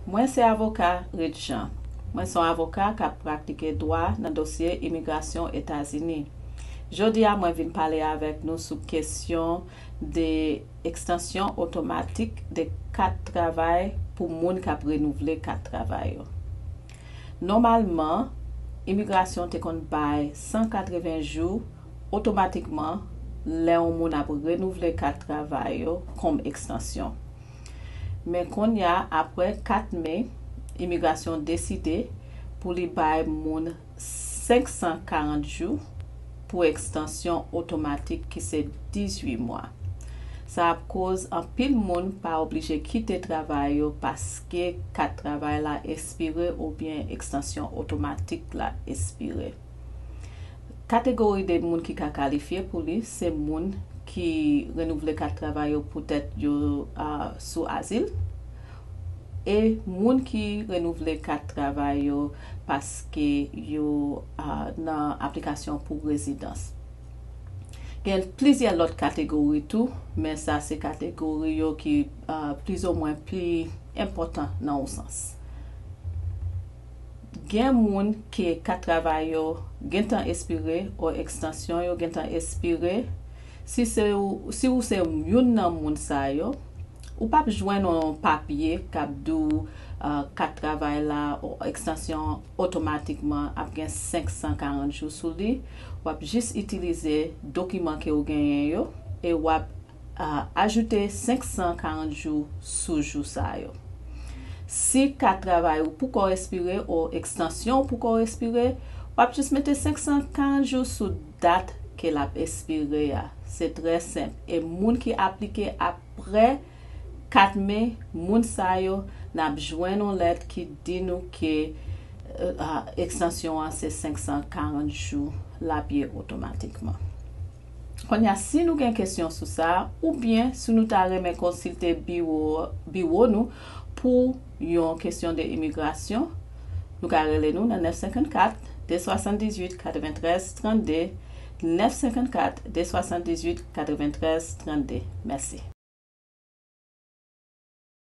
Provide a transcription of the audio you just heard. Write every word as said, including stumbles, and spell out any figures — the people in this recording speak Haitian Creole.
Mwen se avoka Red Jean. Mwen se yon avoka k ap pratike dwa nan dosye imigrasyon Etazini. Jodi a, mwen vin pale avèk nou sou kesyon de ekstansyon otomatik de kat travay pou moun k ap renouvle kat travay yo. Nòmalman, imigrasyon te konn bay san katreven jou otomatikman lè yon moun ap renouvle kat travay yo kòm ekstansyon. Men kounye a, apre kat me, imigrasyon deside pou li bay moun senk san karant jou pou ekstansyon otomatik ki se dizuit mwa. Sa ap koz anpil moun pa oblije kite travay yo paske kat travay la ekspire oubyen ekstansyon otomatik la ekspire. Kategori de moun ki ka kalifye pou li se moun ki renouvle kat travay yo poutèt yo uh, sou azil, e moun ki renouvle kat travay yo paske yo uh, nan aplikasyon pou rezidans. Gen plizyè lòt kategori tou, men sa se kategori yo ki uh, plizomwen pli enpòtan nan yon sans. Gen moun ke kat travay yo gentan espire o ekstansyon yo gentan espire. Si se ou, si ou se youn nan moun sa yo, ou pap jwenn yon papye k ap di w uh, kat travay la o ekstansyon otomatikman ap gen senk san karant jou sou li. W ap jis itilize dokiman ke ou genyen yo e w ap uh, ajoute senk san karant jou sou jou sa yo. Si kat travay ou poko espire o ekstansyon ou poko espire, w ap jis mete senk san karant jou sou dat ke l ap espire a. Se trè senp. E moun ki aplike apre kat me, moun sa yo n ap jwenn yon lèt ki di nou ke uh, ekstansyon an se senk san karant jou l ap ye otomatikman. Kounye a, si nou gen kesyon sou sa, oubyen si nou ta renmen konsilte biwo, biwo nou pou yon kesyon de imigrasyon, nou ka rele nou nan nèf senkannkat, de swasanndizuit, katreventrèz, trannde, nèf senkannkat, de swasanndizuit, katreventrèz, trannde. Mèsi.